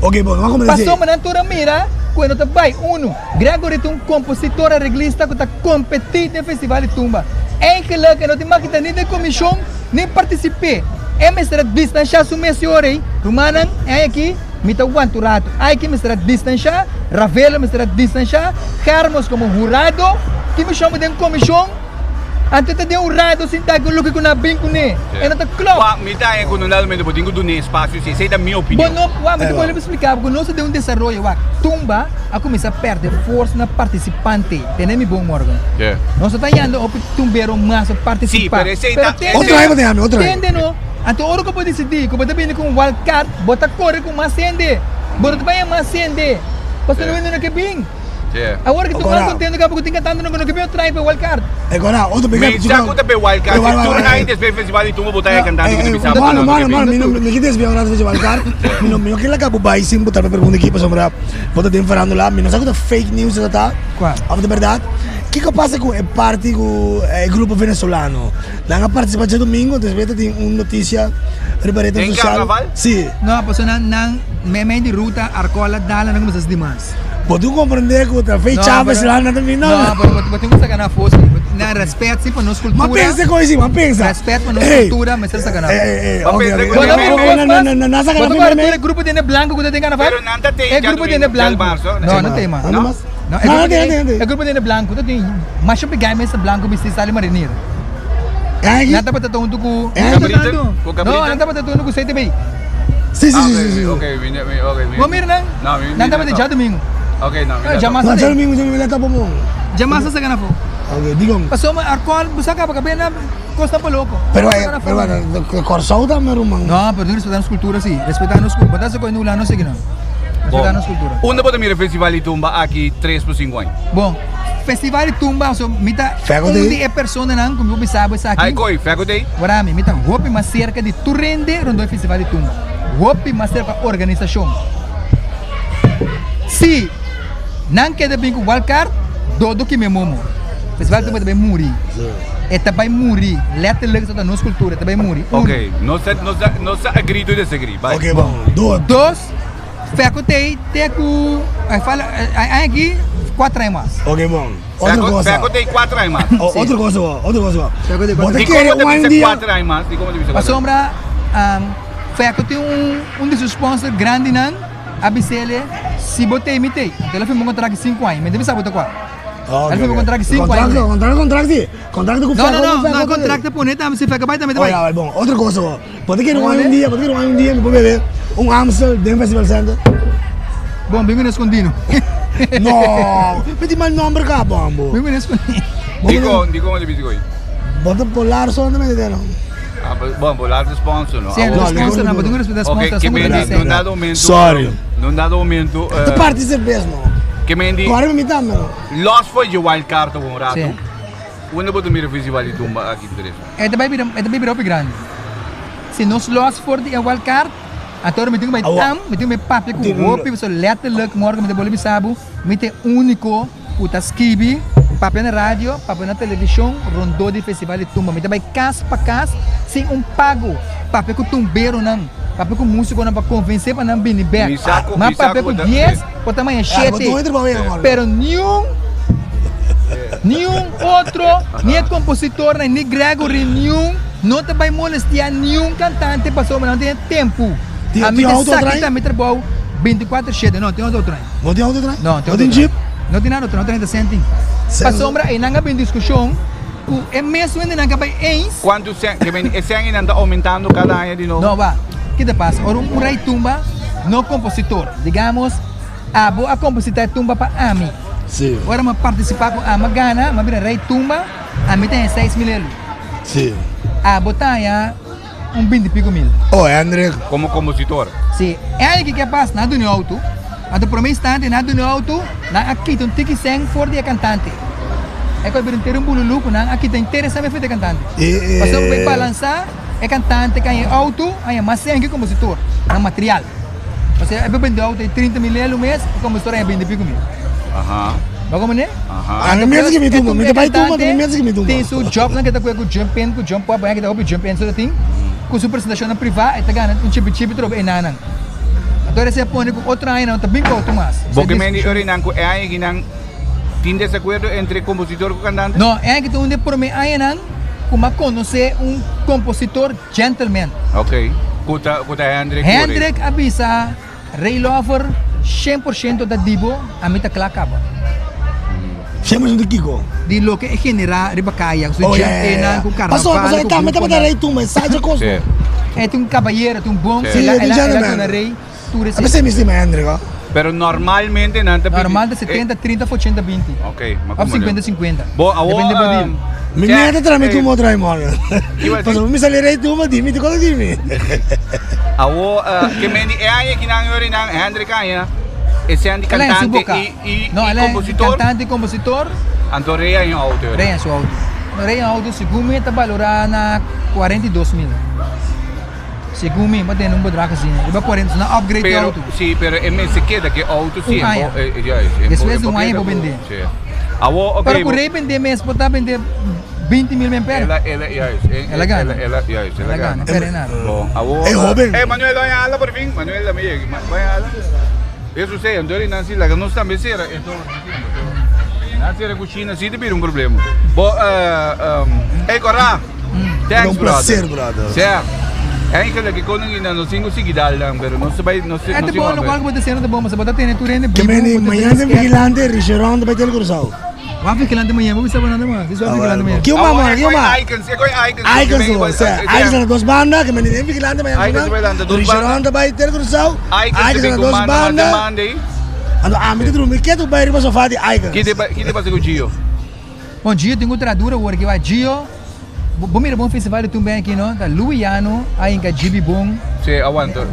[SPEAKER 2] Ok, bon, no a komprendé.
[SPEAKER 3] Pasobra nan tur a mira ku e no ta bai. Unu, Gregory ta un kompositor areglista ku ta kompetí den festival di tumba. Eigenlik e no tin makita ni den komishon ni partisip'é. E mester a distanshá su mes e ora ei. Rumannan, e aña akí mi ta wanta un ratu. Aiki mester a distanshá, Ravelo mester a distanshá, Hermos komo hurado, ki mishon bo den komishon? Anto e ta den un rado sintá ku loke ku nan a bin kuné. E no ta klòp.
[SPEAKER 1] Wak, mi ta haña ku no dado momento bo tin ku dun'é espasio si. Esei ta mi
[SPEAKER 3] Bo
[SPEAKER 1] opinion.
[SPEAKER 3] no, wak, mi ta bolbe splika bo ku nos ta den un desaroyo, wak. Tumba a kuminsá pèrdè forsa na partisipante. Tene mi bon, Morgan. Nos no ta hañando hopi tumbero mas pa partisipá.
[SPEAKER 1] Sí, pero esei ta.
[SPEAKER 3] Pero tende,
[SPEAKER 2] Otro aña bo ta haña mi, otro aña.
[SPEAKER 3] tende no. Anto ora ku bo disidí ku bo ta bini ku un wild card, bo ta kore ku mas hende. Bo no ta bai haña mas hende. Pasobra no hende no ke bin. Awor ki tu mas contento ka porque tin cantante no ke bin trae pa wild card.
[SPEAKER 2] Agora, otro bega.
[SPEAKER 1] Mi sa ku ta pe wild card. Si tur aña despues festival di tumba bo ta e cantante ku ta bisa bo
[SPEAKER 2] Mano,
[SPEAKER 1] no
[SPEAKER 2] mano,
[SPEAKER 1] ke
[SPEAKER 2] mano,
[SPEAKER 1] bin.
[SPEAKER 2] mi no mi ke desvia un rato festival card. Mi no mi no ke laga bo bai sin bo ta pregunta aki pasobra bo ta den farándula. Mi no sa ku ta fake news esaki ta.
[SPEAKER 3] Kua?
[SPEAKER 2] Of ta berdad. Kiko pasa ku e party ku e grupo venezolano? Nan a participa djadomingo, despues ta tin un noticia riba red
[SPEAKER 1] Den
[SPEAKER 2] social.
[SPEAKER 1] carnaval?
[SPEAKER 2] Si.
[SPEAKER 3] No, pasobra nan nan mei di ruta alcohol a dal nan a kuminsá sinti mas.
[SPEAKER 2] Bo tin comprende cu ta fe Chavez la na ta bin
[SPEAKER 3] No, pero bo tin cu saca na afo si. Na respet si pa nos cultura.
[SPEAKER 2] Ma pensa coi si, ma pensa.
[SPEAKER 3] Respet pa nos cultura mester saca na afo.
[SPEAKER 1] Ma pensa cu
[SPEAKER 3] Bo ta mira cos mas.
[SPEAKER 2] Na saca
[SPEAKER 3] Bo
[SPEAKER 2] na
[SPEAKER 3] ta guarda tur e grupo di hende blanco cu ta den carnaval?
[SPEAKER 1] Pero nan ta te
[SPEAKER 3] E grupo di hende blanco. No, no te mas.
[SPEAKER 2] No mas.
[SPEAKER 3] No, e grupo di hende blanco ta tin masha pigai mester blanco bisti sali marinero. Nan tabata ta hunto cu No, nan tabata ta hunto cu CTB.
[SPEAKER 2] Si, si, si, si.
[SPEAKER 1] Ok, mi, mi, ok, mi.
[SPEAKER 3] Bo mira nan?
[SPEAKER 1] No, mi, mi.
[SPEAKER 3] Nan tabata djadomingo.
[SPEAKER 1] Ok, no, mi.
[SPEAKER 3] Djamas.
[SPEAKER 2] No, djadomingo, djadomingo nan tapa bon.
[SPEAKER 3] Djamas nan saca na afo.
[SPEAKER 2] Ok, digon.
[SPEAKER 3] Pasobra alcohol bo sa caba cabe na cos ta pa loco.
[SPEAKER 2] Pero, pero, pero, Corsou tambe ruman.
[SPEAKER 3] No, pero tin respeta nos cultura si. Respeta nos cultura. Bo ta haci cu e nula no sigui no. Respetá nos kultura.
[SPEAKER 1] Unda bo ta mira Festival di Tumba aki tres por sinku aña?
[SPEAKER 3] Bon, Festival di Tumba, so mi ta un di e personanan ku mi por bisa bo esaki.
[SPEAKER 1] Ai koi, Faculty?
[SPEAKER 3] Wara mi, mi ta hopi mas serka di tur hende rondó e Festival di Tumba. Hopi mas serka organisashon. Si nan keda bin ku wild card, dodo kime momo. Festival di Tumba ta bai muri. E ta bai muri, letterlijk esaki ta nos kultura, e ta bai muri. Un.
[SPEAKER 1] Ok, nos ta, nos ta, nos ta agree to disagree. Bai.
[SPEAKER 2] Ok, bon. Dos.
[SPEAKER 3] Dos, Feco tei te ku ai fala ai aki kuater aña mas.
[SPEAKER 2] Ok bon. Otro cosa.
[SPEAKER 1] Feco tei kuater aña mas.
[SPEAKER 2] Oh, otro cosa bo, otro cosa bo.
[SPEAKER 3] Feco tei
[SPEAKER 2] Bo ta
[SPEAKER 1] Di
[SPEAKER 2] kere
[SPEAKER 1] komo ta
[SPEAKER 2] un
[SPEAKER 1] bisa
[SPEAKER 2] dia.
[SPEAKER 1] kuater aña mas? Di komo ta bisa kuater aña mas?
[SPEAKER 3] Pasobra Feco tin un un di su sponsor grandinan a bis'ele si bo tei mi tei. Anto el a firma un kontrakt di sinku aña. Mi ta bisa bo ta kua.
[SPEAKER 2] Ok,
[SPEAKER 3] El a firma un
[SPEAKER 2] ok.
[SPEAKER 3] kontrakt di sinku aña.
[SPEAKER 2] Kontrakt, kontrakt, kontrakt si. Kontrakt ku
[SPEAKER 3] No,
[SPEAKER 2] Feco,
[SPEAKER 3] no, no,
[SPEAKER 2] ku Feco
[SPEAKER 3] no,
[SPEAKER 2] tei.
[SPEAKER 3] kontrakt ta pone tambe si Feco bai tambe ta
[SPEAKER 2] Oh
[SPEAKER 3] bai.
[SPEAKER 2] ya, bai bon. Otro cosa bo. Bo ta kere un
[SPEAKER 3] Ole.
[SPEAKER 2] un dia, bo ta kere un dia mi por bebe un Amstel den Festival Center?
[SPEAKER 3] Bon, bin ku escondido.
[SPEAKER 2] No, mi tin mal nomber ka bon bo.
[SPEAKER 3] Bin ku escondido.
[SPEAKER 1] Dikon, dikon bo ta bisa koe?
[SPEAKER 2] Bo ta polar so anda mete no.
[SPEAKER 1] Ah, bon, polar ta sponsor no.
[SPEAKER 3] Si, no sponsor no, bo tin ku respeta sponsor.
[SPEAKER 1] Ok, ke mendi, nun dado momento.
[SPEAKER 2] Sorry.
[SPEAKER 1] Nun dado momento.
[SPEAKER 2] Ta parti cerveza no.
[SPEAKER 1] Ke mendi.
[SPEAKER 2] Kore mi tambe no.
[SPEAKER 1] Los for je wild card un rato.
[SPEAKER 3] Si.
[SPEAKER 1] Unda bo ta mira festival di tumba aki tres?
[SPEAKER 3] E ta bai bira, e ta bai bira hopi grandi. Si nos los for di e wild card, anto mi tin ku bai tam, mi tin ku bai papia ku hopi, pasobra letterlijk morgen mi ta bolbe bisa bo, mi ta e uniko ku ta skibi, papia na radio, papia na televishon rondó di festival di tumba. Mi ta bai kas pa kas sin un pago, papia ku tumberonan, papia ku musikonan pa konvensé pa nan bini bèk. Mi a papia ku dies, por ta maña shete, pero niun. Niun otro, ni e kompositornan, ni Gregory, niun no ta bai molestia niun kantante pasobra nan no tin e tempu.
[SPEAKER 2] Tin
[SPEAKER 3] A mi
[SPEAKER 2] tin
[SPEAKER 3] ta
[SPEAKER 2] auto
[SPEAKER 3] sa
[SPEAKER 2] train?
[SPEAKER 3] kita mi trabou bintikuater shete. No tin auto train.
[SPEAKER 2] No tin auto train?
[SPEAKER 3] No tin
[SPEAKER 2] No
[SPEAKER 3] auto
[SPEAKER 2] tin
[SPEAKER 3] train.
[SPEAKER 2] jeep?
[SPEAKER 3] No tin nada otro, no 30 cent tin. Pasobra einan a bin diskushon ku e mes wendenan ka bai eens.
[SPEAKER 1] Kuantu cent? Ke men e cent einan ta oumentando kada aña di nobo?
[SPEAKER 3] No ba. Kita pasa? Ora un rei tumba, no kompositor, digamos abo a komposita e tumba pa ami.
[SPEAKER 2] Sí.
[SPEAKER 3] Ora mi a partisipá ku ami a gana, mi a bira rei tumba, ami ta haña 6000 elu.
[SPEAKER 2] Sí.
[SPEAKER 3] Abo ta haña un binti pico mil.
[SPEAKER 2] Oh, Hendrik.
[SPEAKER 1] Komo kompositor.
[SPEAKER 3] Sí. E aña ki ke pas, nan a duna e outo. Anto promé instante nan a duna e outo, nan a kita un tiki sèn for di e kantante. E kos bira henter un bululú ku nan a kita henter e sèn for di e kantante.
[SPEAKER 2] E, e.
[SPEAKER 3] Pasobra pa e balansá, e kantante ku haña e outo, haña mas sèn ku e kompositor na material. Pasobra e por bende outo ei 30 mil elu mes, e kompositor haña 20 i pico mil.
[SPEAKER 1] Aha.
[SPEAKER 3] Bo komprende?
[SPEAKER 1] Aha.
[SPEAKER 2] A mi mester ki mi tumba, mi ta bai tumba, mi mester ki mi tumba.
[SPEAKER 3] Tin su jobnan ke ta kue ku jump in, ku jump up, ke ta hopi jump in so ta tin. Ku su presentashonnan privá e ta gana un chipi chipi trobe enanan. Anto ora esei a pone ku otro añanan no ta bin ku outo mas.
[SPEAKER 1] Bo ke men di ora ku e aña kinan tin desakuerdo entre kompositor ku kantante?
[SPEAKER 3] No, e aña ki ta un di e promé añanan ku mi a konosé un kompositor gentleman.
[SPEAKER 1] Ok, ku ta ku ta Hendrik Corey.
[SPEAKER 3] Hendrik a bisa Ray Lover 100% ta di bo, ami ta kla kaba.
[SPEAKER 2] 100% di kiko?
[SPEAKER 3] Di loke e generá riba kaya, ku su
[SPEAKER 2] Oh, ya, ya, ya,
[SPEAKER 3] gentenan,
[SPEAKER 2] ya.
[SPEAKER 3] ku
[SPEAKER 2] Paso,
[SPEAKER 3] karnaval,
[SPEAKER 2] paso, e
[SPEAKER 3] ku
[SPEAKER 2] tambe tabata
[SPEAKER 3] gruponan.
[SPEAKER 2] Ray tumba, e sa dje kos
[SPEAKER 1] Sí.
[SPEAKER 2] no.
[SPEAKER 3] E ta un kabayero, ta un bon,
[SPEAKER 1] Sí.
[SPEAKER 3] el a,
[SPEAKER 2] Sí, e ta un
[SPEAKER 3] el a, el a
[SPEAKER 2] gentleman.
[SPEAKER 3] duna Ray tur
[SPEAKER 2] A
[SPEAKER 3] esei.
[SPEAKER 2] pesei mi stima Hendrik, ho.
[SPEAKER 1] Pero normalmente nan ta pidi.
[SPEAKER 3] Normal ta 70, 30 of 80, 20.
[SPEAKER 1] Ok, ma
[SPEAKER 3] Of
[SPEAKER 1] como
[SPEAKER 3] 50, 50.
[SPEAKER 1] Bo, awo,
[SPEAKER 3] Depende bo deal.
[SPEAKER 2] Mi
[SPEAKER 1] Che,
[SPEAKER 2] meta tra mi
[SPEAKER 1] eh,
[SPEAKER 2] tumba otra e morgen.
[SPEAKER 1] Iba
[SPEAKER 2] Pasobra mi sali rei tumba di mi, di kono di mi.
[SPEAKER 1] Awo, eh, ke men di e aña ki nan yori nan Hendrik aña, e sean di
[SPEAKER 3] Ela en su
[SPEAKER 1] cantante
[SPEAKER 3] boca.
[SPEAKER 1] i, i,
[SPEAKER 3] No,
[SPEAKER 1] i
[SPEAKER 3] ela é
[SPEAKER 1] compositor.
[SPEAKER 3] cantante y compositor.
[SPEAKER 1] Anto rei aña auto yori.
[SPEAKER 3] Rei en su auto. No, rei en auto segun mi ta valora na 42 mil. Segun mi, bo tene un bedrag asina. Riba 40, si no upgrade e
[SPEAKER 1] Pero,
[SPEAKER 3] auto.
[SPEAKER 1] si, pero e mester keda ke auto si.
[SPEAKER 3] Un aña.
[SPEAKER 1] E, e, juist, e
[SPEAKER 3] Despues
[SPEAKER 1] bo-
[SPEAKER 3] di un
[SPEAKER 1] e bo
[SPEAKER 3] aña
[SPEAKER 1] keda
[SPEAKER 3] bo
[SPEAKER 1] ku-
[SPEAKER 3] bende.
[SPEAKER 1] Si. Awo, ok.
[SPEAKER 3] Pero ku
[SPEAKER 1] bo-
[SPEAKER 3] rei bende mes, bo ta bende 20 mil men pera.
[SPEAKER 1] Ela, ela, juist. E,
[SPEAKER 3] Ela gana.
[SPEAKER 1] Ela, ela, juist, ela
[SPEAKER 3] Ela gana,
[SPEAKER 1] gana.
[SPEAKER 3] pera nada.
[SPEAKER 1] Bon, awo.
[SPEAKER 2] E hoben.
[SPEAKER 1] Eh, Manuel, vaya ala por fin. Manuel, dame llegue. Vaya ala. Eso sí, entonces Nancy, laga nos tambe cera. Esto, Nancy era cucina, sí te pide un problema. Bo, eh, um, hey, Cora. Thanks,
[SPEAKER 2] Un placer, brother.
[SPEAKER 1] Sea, eigenlijk ik kon niet naar nos cinco seguidal dan, pero no se bij no se
[SPEAKER 3] É
[SPEAKER 1] no
[SPEAKER 3] te
[SPEAKER 1] se
[SPEAKER 3] bom, lokual ku bo ta hasiendo ta bom, pasobra bo ta tene tur hende
[SPEAKER 2] Ke
[SPEAKER 3] bibu,
[SPEAKER 2] meni
[SPEAKER 3] bo ta tene
[SPEAKER 2] mañana
[SPEAKER 3] skèt.
[SPEAKER 2] vigilante Richeron ta bai tel Curaçao.
[SPEAKER 3] Wak vigilante mañana, bo bisa bo nada mas. Dis wak vigilante mañana.
[SPEAKER 2] Ki un mama, ki un ma.
[SPEAKER 1] Icons, e koi icons.
[SPEAKER 2] Icons lo, sea, Icons na dos banda, ke meni den vigilante mañana
[SPEAKER 1] Icons bai lanta dos
[SPEAKER 2] Richeron
[SPEAKER 1] banda.
[SPEAKER 2] ta bai tel Curaçao.
[SPEAKER 1] Icons
[SPEAKER 2] Icons na dos banda. Anto ami ta drumi ketu bai riba sofa di Icons.
[SPEAKER 1] Ki te ki te pasa ku Gio?
[SPEAKER 3] Bon, Gio tin ku tradura awor ki wak Gio. Bo mira bon festival di tumben aki no, ta Luiano a hinka Gibi bon.
[SPEAKER 1] Si, aguanta.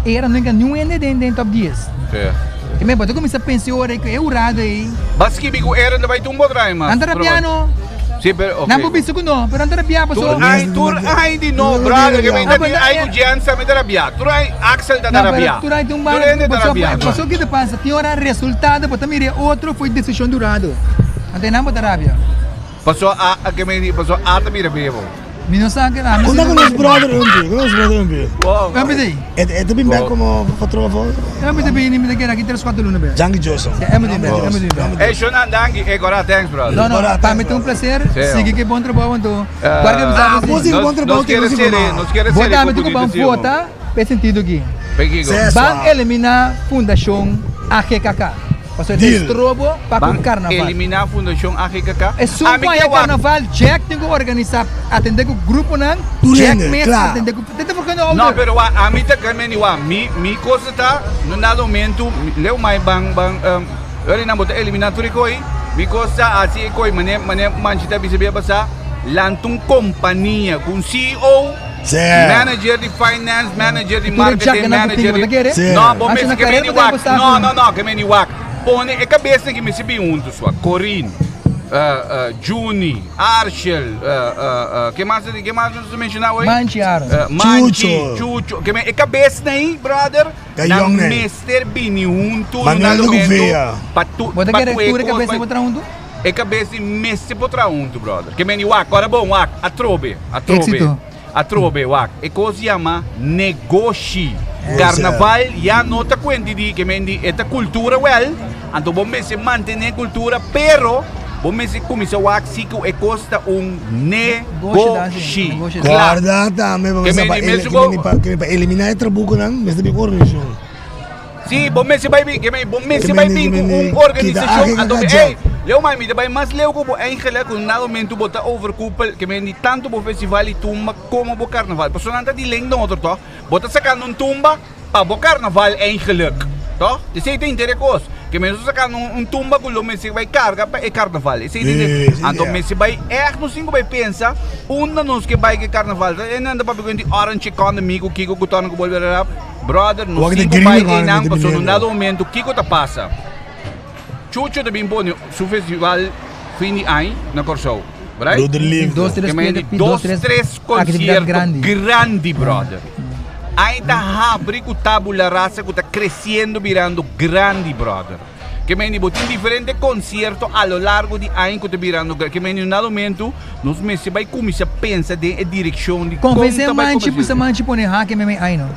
[SPEAKER 3] Era no entra niun hende den den top dies.
[SPEAKER 1] Sí.
[SPEAKER 3] Ke men bo ta kuminsá pensa e ora ei ku e hurado ei.
[SPEAKER 1] Ba skibi ku Aaron ta bai tumba otra aña mas.
[SPEAKER 3] Nan ta rabia no.
[SPEAKER 1] Sí, pero ok.
[SPEAKER 3] Nan por bisa ku no, pero nan ta rabia paso.
[SPEAKER 1] Tur aña, tur aña di no, brother, ke men ta tin aña ku Jensen mi ta rabia. Tur aña Axel ta ta rabia.
[SPEAKER 3] No, pero tur aña tin un
[SPEAKER 1] Tur hende ta rabia.
[SPEAKER 3] Paso ki ta pasa, tin ora resultado bo ta mira e otro foi desishon di hurado. Anto nan bo ta rabia.
[SPEAKER 1] Paso a a ke men paso a ta bira bebo.
[SPEAKER 3] Mi no sa ke ami
[SPEAKER 2] Kunda ku nos brother Humpy? Ku nos brother Humpy?
[SPEAKER 1] Wow.
[SPEAKER 3] Humpy di?
[SPEAKER 2] E e ta bin bek komo patroa fo?
[SPEAKER 3] Humpy ta bini mi ta keda aki tres kuater luna bek.
[SPEAKER 2] Janky Joseph.
[SPEAKER 3] Si Humpy ta bin bek, Humpy ta bin bek.
[SPEAKER 1] Ey Shonan danki e gora thanks brother.
[SPEAKER 3] No no pa mi ta un placer sigui ke bon trabou anto guarda ke bisa
[SPEAKER 2] Ah bo sigui bon trabou
[SPEAKER 1] Nos
[SPEAKER 2] te
[SPEAKER 1] kere
[SPEAKER 2] nos
[SPEAKER 1] sere
[SPEAKER 2] informa.
[SPEAKER 1] nos kere
[SPEAKER 3] Bo
[SPEAKER 1] sere
[SPEAKER 3] tambe
[SPEAKER 1] ku
[SPEAKER 3] tin ku ban
[SPEAKER 1] bunita si
[SPEAKER 3] vota pa e sentido aki.
[SPEAKER 1] Pekiko?
[SPEAKER 3] Ban eliminá fundashon AGKK. Pasobra e ta
[SPEAKER 2] Deal.
[SPEAKER 3] estrobo pa ku
[SPEAKER 1] Ban
[SPEAKER 3] karnaval.
[SPEAKER 1] eliminá fundashon AGKK.
[SPEAKER 3] Esun
[SPEAKER 1] Ami
[SPEAKER 3] ku
[SPEAKER 1] ke
[SPEAKER 3] haña
[SPEAKER 1] wak.
[SPEAKER 3] karnaval, Jack tin ku organisá, atendé ku gruponan,
[SPEAKER 2] Tur
[SPEAKER 3] Jack
[SPEAKER 2] hende,
[SPEAKER 3] mes
[SPEAKER 2] kla.
[SPEAKER 3] atendé ku, te ta forgendo
[SPEAKER 1] No,
[SPEAKER 3] ouder.
[SPEAKER 1] pero wak, ami ta kere meni wak, mi, mi cosa ta, no dado momento, leu mai ban, ban, um, ora nan bo ta eliminá tur e koi, mi kos ta hasi e koi, mane, mane Manchi ta bisa bia pasá, lanta un kompania ku un CEO,
[SPEAKER 2] Sí.
[SPEAKER 1] Manager di finance, manager di
[SPEAKER 3] Tur e
[SPEAKER 1] marketing,
[SPEAKER 3] jack nan ku
[SPEAKER 1] manager
[SPEAKER 3] tin, bo ta
[SPEAKER 1] di...
[SPEAKER 3] kere?
[SPEAKER 2] Sí.
[SPEAKER 1] No, bo
[SPEAKER 3] Asina
[SPEAKER 1] mester ke
[SPEAKER 3] karera
[SPEAKER 1] meni
[SPEAKER 3] bo ta
[SPEAKER 1] wak.
[SPEAKER 3] gusta
[SPEAKER 1] No,
[SPEAKER 3] ku.
[SPEAKER 1] no, no, ke meni wak. Pone e kabesnan ki mester bin huntu sua. Corin, Juni, Arshel, ke mas, ke mas nos a menshoná hoy?
[SPEAKER 3] Manchi Aaron.
[SPEAKER 1] Manchi,
[SPEAKER 2] Chucho.
[SPEAKER 1] Chucho. Ke men e kabesnan ei, brother,
[SPEAKER 2] Ka
[SPEAKER 1] nan
[SPEAKER 2] yong nei.
[SPEAKER 1] mester bini huntu
[SPEAKER 2] Manuel
[SPEAKER 1] na
[SPEAKER 2] de
[SPEAKER 1] momento
[SPEAKER 2] Gouveia.
[SPEAKER 1] pa tu,
[SPEAKER 3] Bo ta
[SPEAKER 1] pa
[SPEAKER 3] kere
[SPEAKER 1] tu e
[SPEAKER 3] tur e
[SPEAKER 1] kos
[SPEAKER 3] kabesnan
[SPEAKER 1] bai-
[SPEAKER 3] bo traha huntu?
[SPEAKER 1] E kabes di mester por traha huntu, brother. Ke meni wak, ora bon wak, atrobe, atrobe.
[SPEAKER 3] Éxito.
[SPEAKER 1] Atrobe wak. E kos yama negoshi.
[SPEAKER 2] Eh.
[SPEAKER 1] Karnaval ya no ta kuenti di ke men di e ta kultura wèl, anto bo mester mantené kultura, pero bo mester kuminsá wak si ku e kos ta un negoshi.
[SPEAKER 3] Negoshi.
[SPEAKER 1] Kla.
[SPEAKER 2] Kòrda tambe pa
[SPEAKER 1] Ke
[SPEAKER 2] mester
[SPEAKER 1] meni
[SPEAKER 2] pa
[SPEAKER 1] mes
[SPEAKER 2] ke
[SPEAKER 1] bo-
[SPEAKER 2] meni pa ke meni pa eliminá e trabukonan mester bin organisashon.
[SPEAKER 1] Sí, bo mester bai bin, ke men, bo mester
[SPEAKER 2] Ke
[SPEAKER 1] bai
[SPEAKER 2] men,
[SPEAKER 1] bin
[SPEAKER 2] ke
[SPEAKER 1] ku
[SPEAKER 2] men,
[SPEAKER 1] un
[SPEAKER 2] kita
[SPEAKER 1] organisashon,
[SPEAKER 2] ake
[SPEAKER 1] anto
[SPEAKER 2] kaka
[SPEAKER 1] ey,
[SPEAKER 2] job.
[SPEAKER 1] leu mai mi ta bai mas leu ku bo eigenlijk, ku na momento bo ta overkoepel, ke men di tanto bo festival di tumba komo bo karnaval, pasobra nan ta di link den otro tòg, bo ta sakando un tumba pa bo karnaval eigenlijk, tòg? Esei ta inter e kos, ke men nos ta sakando un un tumba ku lo mester bai karga pa e karnaval, esei ta inter,
[SPEAKER 2] Sí, sí,
[SPEAKER 1] anto
[SPEAKER 2] ja.
[SPEAKER 1] mester bai ègt nos tin ku bai pensa unda nos ke bai ku e karnaval, ta e nan ta papia ku di orange economy ku kiko ku torna ku bolbe rarap. Brother, no
[SPEAKER 2] Wak de
[SPEAKER 1] sin
[SPEAKER 2] green
[SPEAKER 1] bai
[SPEAKER 2] economy
[SPEAKER 1] einan
[SPEAKER 2] ta
[SPEAKER 1] pasobra un
[SPEAKER 2] biniendo.
[SPEAKER 1] dado momento kiko ta pasa? Chucho ta bin pone su festival fin di aña na Kòrsou, right?
[SPEAKER 2] Broeder Liefde.
[SPEAKER 3] Dos, tres
[SPEAKER 1] Ke men
[SPEAKER 3] piedra,
[SPEAKER 1] di
[SPEAKER 3] dos,
[SPEAKER 1] dos,
[SPEAKER 3] tres
[SPEAKER 1] tres
[SPEAKER 3] actividad
[SPEAKER 1] concierto
[SPEAKER 3] grandi.
[SPEAKER 1] grandi, brother. Aña ta habri ku Tabula Rasa ku ta creciendo birando grandi, brother. Ke men di bo tin diferente concierto a lo largo di aña ku ta birando grandi. Ke men di un dado momento nos mester bai kuminsá pensa den e direkshon di kon
[SPEAKER 3] Konvensé
[SPEAKER 1] ta bai
[SPEAKER 3] Manchi
[SPEAKER 1] kuminsá.
[SPEAKER 3] pusa Manchi pone hake meme ai no.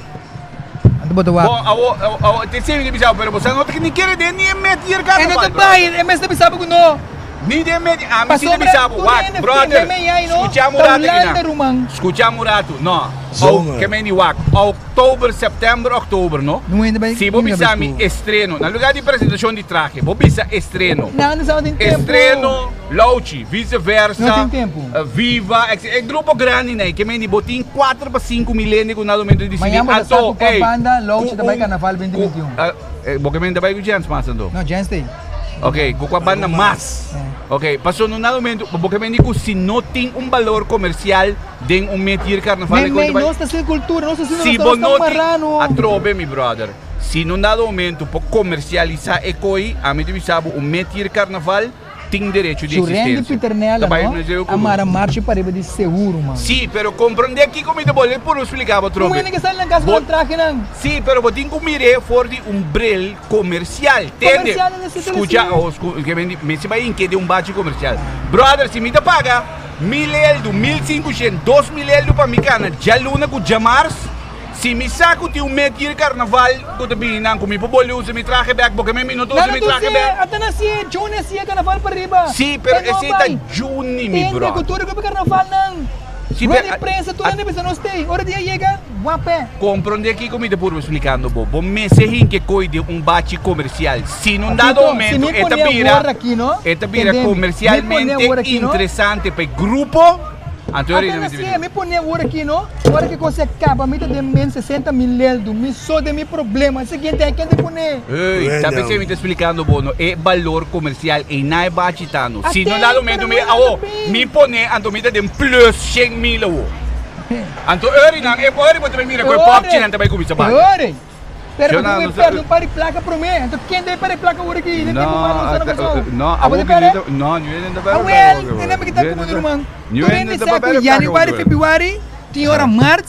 [SPEAKER 3] Anto bo ta wak.
[SPEAKER 1] Bon, awo, awo, te semi di bisao, pero bo sa no ta ni kere den ni e met hier
[SPEAKER 3] E no ta
[SPEAKER 1] carnaval,
[SPEAKER 3] bai,
[SPEAKER 1] brother.
[SPEAKER 3] e mes ta bisa bo ku no.
[SPEAKER 1] Ni den met, ami si ta
[SPEAKER 3] Pasobra
[SPEAKER 1] bisa bo,
[SPEAKER 3] tur
[SPEAKER 1] wak,
[SPEAKER 3] hende
[SPEAKER 1] brother,
[SPEAKER 3] meme ai no,
[SPEAKER 1] skucha un
[SPEAKER 3] ta
[SPEAKER 1] rato aki
[SPEAKER 3] Hulanda
[SPEAKER 1] nan.
[SPEAKER 3] ruman.
[SPEAKER 1] Skucha un rato, no.
[SPEAKER 2] Zomer.
[SPEAKER 1] Ke men di wak, oktober, september, oktober, no?
[SPEAKER 3] No hende bai,
[SPEAKER 1] Si bo
[SPEAKER 3] no hende
[SPEAKER 1] bisa
[SPEAKER 3] bai
[SPEAKER 1] mi
[SPEAKER 3] school.
[SPEAKER 1] estreno, na lugar di presentacion di trahe, bo bisa estreno.
[SPEAKER 3] Nan no sa no tin tempo.
[SPEAKER 1] Estreno, Louchi, vice versa.
[SPEAKER 3] No tin tempo.
[SPEAKER 1] Viva, etc. E grupo grandi nei, ke men di bo tin 4 pa 5 mil hende ku na momento di disidi.
[SPEAKER 3] Mañan bo ta sa
[SPEAKER 1] Anto,
[SPEAKER 3] ku kua
[SPEAKER 1] ey,
[SPEAKER 3] banda Louchi
[SPEAKER 1] ku
[SPEAKER 3] ta bai
[SPEAKER 1] un-
[SPEAKER 3] carnaval
[SPEAKER 1] ku,
[SPEAKER 3] 2021.
[SPEAKER 1] bo ke men ta bai ku Jens mas anto?
[SPEAKER 3] No, Jens ta ey.
[SPEAKER 1] Ok, ku kua banda mas. Ok, paso no na momento, bo ke men di ku si no tin un balor komersial den un metir carnaval
[SPEAKER 3] Men, men, nos ta haciendo cultura, nos ta haciendo,
[SPEAKER 1] Si
[SPEAKER 3] nos
[SPEAKER 1] bo
[SPEAKER 3] ta
[SPEAKER 1] no tin,
[SPEAKER 3] marrano.
[SPEAKER 1] atrobe mi brother, si no dado momento por comercialisa e coi, ami ta bisa bo un metir carnaval tin derecho di
[SPEAKER 3] Su Randy
[SPEAKER 1] existencia.
[SPEAKER 3] Pieternella,
[SPEAKER 1] Ta bai
[SPEAKER 3] no,
[SPEAKER 1] museo
[SPEAKER 3] a
[SPEAKER 1] cu
[SPEAKER 3] mara marcha pariba di seguro, man.
[SPEAKER 1] Si, pero comprende kico mi ta bolbe por explica bo atrobe.
[SPEAKER 3] Un hende ke sali nan cas cu
[SPEAKER 1] Bo
[SPEAKER 3] nan trahenan.
[SPEAKER 1] Si, pero bo tin cu mire for di un bril comercial, tende?
[SPEAKER 3] Comercial nan esei ta
[SPEAKER 1] Scucha,
[SPEAKER 3] recibi.
[SPEAKER 1] oh, scu, ke men di, mi si bai inke den un bachi comercial. Brother, si mi ta paga mil eldu, mil sinkushent, dos mil eldu pa mi kana djaluna ku djamars, si mi sa ku tin un met hier karnaval ku ta bini nan ku mi por bolbe usa mi trahe bek, bo ke men mi no ta usa
[SPEAKER 3] Nan
[SPEAKER 1] mi
[SPEAKER 3] a
[SPEAKER 1] trahe
[SPEAKER 3] tusé,
[SPEAKER 1] bek.
[SPEAKER 3] ata na sié, Juni a sié karnaval pa riba.
[SPEAKER 1] Sí, pero
[SPEAKER 3] E no
[SPEAKER 1] esei ta
[SPEAKER 3] bai.
[SPEAKER 1] Juni, mi
[SPEAKER 3] Tende
[SPEAKER 1] brother.
[SPEAKER 3] ku tur e grupo karnaval nan.
[SPEAKER 1] Sí,
[SPEAKER 3] Rueda
[SPEAKER 1] pero
[SPEAKER 3] di prensa tur hende bisa nos tei. Ora dia yega, wapè.
[SPEAKER 1] Komprondé kiko mi ta purba splikando bo. Bo mester hinke koi den un bachi komersial. Si nun dado
[SPEAKER 3] Papito, si
[SPEAKER 1] momento
[SPEAKER 3] mi
[SPEAKER 1] e ta
[SPEAKER 3] pone
[SPEAKER 1] bira
[SPEAKER 3] awor aki, no?
[SPEAKER 1] e ta bira
[SPEAKER 3] Tendemi. Mi pone
[SPEAKER 1] komersialmente
[SPEAKER 3] awor aki, no?
[SPEAKER 1] interesante pa e grupo, anto e
[SPEAKER 3] Apenas si mi pone awor aki, no? Ora ki kos a kaba, mi ta den men 60 mil leldu, mi so den mi problema. Siguiente aña ken ta pone?
[SPEAKER 1] Ey, ta p'esei mi ta splikando bo, no? E balor komersial ei na e bachi ta, no? Si nun dado momento mi awo, mi pone, anto mi ta den plus shen mil awo. Anto ori nan, e ori bo ta bai mira ku e popchinan ta bai kuminsá bati.
[SPEAKER 3] Ori! Pero
[SPEAKER 1] Shona,
[SPEAKER 3] bo
[SPEAKER 1] no
[SPEAKER 3] perde un par di plaka promé. Anto ken debe perde plaka ora aki? Den tempu malo nos ta na Kòrsou.
[SPEAKER 1] No,
[SPEAKER 3] Abo
[SPEAKER 1] awor
[SPEAKER 3] ta
[SPEAKER 1] ki
[SPEAKER 3] perde?
[SPEAKER 1] no, niun hende ta perde
[SPEAKER 3] Awel,
[SPEAKER 1] plaka awor.
[SPEAKER 3] tene mi kita komo ruman.
[SPEAKER 1] Niun
[SPEAKER 3] Tur
[SPEAKER 1] hende
[SPEAKER 3] hende
[SPEAKER 1] ta
[SPEAKER 3] sa ku
[SPEAKER 1] perde plaka
[SPEAKER 3] yanüari,
[SPEAKER 1] awor.
[SPEAKER 3] febrüari, tin ora mart,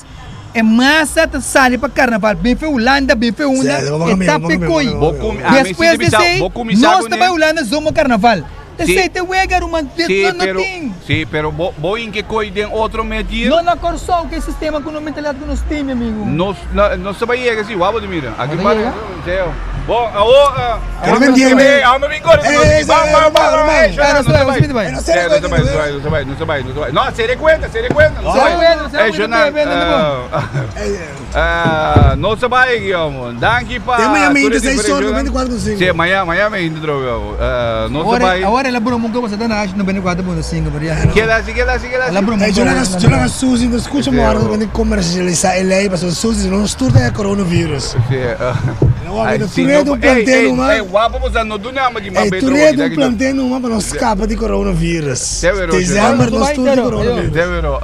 [SPEAKER 3] e masa ta sali pa karnaval. Bin fe Hulanda, bin fe unda,
[SPEAKER 2] Sí, bo
[SPEAKER 3] e
[SPEAKER 2] kami,
[SPEAKER 3] ta
[SPEAKER 2] bo
[SPEAKER 3] pe
[SPEAKER 2] kami,
[SPEAKER 3] koi.
[SPEAKER 2] bo
[SPEAKER 1] Bo kumi, ami si
[SPEAKER 3] Despues
[SPEAKER 1] ta
[SPEAKER 3] di
[SPEAKER 1] bisa,
[SPEAKER 3] esei,
[SPEAKER 1] bo kuminsá
[SPEAKER 3] nos ta
[SPEAKER 1] kuné.
[SPEAKER 3] bai Hulanda zomo karnaval.
[SPEAKER 1] Sí.
[SPEAKER 3] Esei ta wega ruman, dit
[SPEAKER 1] Sí,
[SPEAKER 3] no no
[SPEAKER 1] pero,
[SPEAKER 3] tin.
[SPEAKER 1] sí, pero bo, bo inke koi den otro medir.
[SPEAKER 3] No na Kòrsou ku e sistema ku no mentalidad ku nos tin, mi amigu.
[SPEAKER 1] Nos, no, nos ta bai yega si, wou bo ta mira. Aki
[SPEAKER 3] Bo ta
[SPEAKER 1] pa,
[SPEAKER 3] yega?
[SPEAKER 1] Seo. Bon, awo,
[SPEAKER 2] Pero me entiende.
[SPEAKER 1] Ey, awo no bin kore,
[SPEAKER 2] Ey,
[SPEAKER 1] nos
[SPEAKER 2] ey,
[SPEAKER 1] ban,
[SPEAKER 2] ey,
[SPEAKER 1] ban,
[SPEAKER 2] ruman,
[SPEAKER 1] ban,
[SPEAKER 2] ruman.
[SPEAKER 1] ey,
[SPEAKER 3] Ah,
[SPEAKER 1] nos
[SPEAKER 3] nos ta
[SPEAKER 1] ta
[SPEAKER 3] bai,
[SPEAKER 1] bai.
[SPEAKER 3] nos ta bai.
[SPEAKER 2] No
[SPEAKER 1] Sí,
[SPEAKER 2] se
[SPEAKER 1] nos ta bai, nos ta bai, nos ta bai, nos ta bai, nos ta bai. No, sere kuenta, sere kuenta, nos ta
[SPEAKER 3] Sere
[SPEAKER 1] bai.
[SPEAKER 3] kuenta, sere
[SPEAKER 1] Ey,
[SPEAKER 3] kuenta,
[SPEAKER 1] Jonan,
[SPEAKER 3] bebe, bebe,
[SPEAKER 1] nos ta bai, Guillermo. Danki pa
[SPEAKER 2] Te mañana
[SPEAKER 1] tur
[SPEAKER 2] me
[SPEAKER 1] e
[SPEAKER 2] inta seis horas,
[SPEAKER 1] diferensionan.
[SPEAKER 2] 94,5.
[SPEAKER 1] Sí, mañana, mañana me inta trobe, Guillermo. Nos ta
[SPEAKER 3] Awor,
[SPEAKER 1] bai.
[SPEAKER 3] awor el a broma un kobo, satan a haci 94.5, pero ya.
[SPEAKER 1] Keda así, keda así, keda
[SPEAKER 3] El a
[SPEAKER 1] así.
[SPEAKER 3] broma
[SPEAKER 2] Ey,
[SPEAKER 3] un
[SPEAKER 2] yo
[SPEAKER 3] kobo.
[SPEAKER 2] laga, yo laga Suzy no escucha
[SPEAKER 1] Sí,
[SPEAKER 2] moro
[SPEAKER 1] oh.
[SPEAKER 2] cu ta comercialisa e ley, pasobra Suzy no nos tur ta e coronavirus.
[SPEAKER 1] Sí,
[SPEAKER 2] No, wak,
[SPEAKER 1] ay,
[SPEAKER 2] tur
[SPEAKER 1] sí,
[SPEAKER 2] e
[SPEAKER 1] no,
[SPEAKER 2] un
[SPEAKER 1] ey,
[SPEAKER 2] plantel
[SPEAKER 1] ey,
[SPEAKER 2] numa.
[SPEAKER 1] ey, guapo, bo sa no duna ama ki mas
[SPEAKER 2] Ey,
[SPEAKER 1] beter
[SPEAKER 2] tur
[SPEAKER 1] hoor,
[SPEAKER 2] e un
[SPEAKER 1] ki
[SPEAKER 2] plantel numa pa nos scapa di coronavirus.
[SPEAKER 1] Severo,
[SPEAKER 2] December nos tur di
[SPEAKER 3] Severo.
[SPEAKER 2] coronavirus.
[SPEAKER 1] Severo.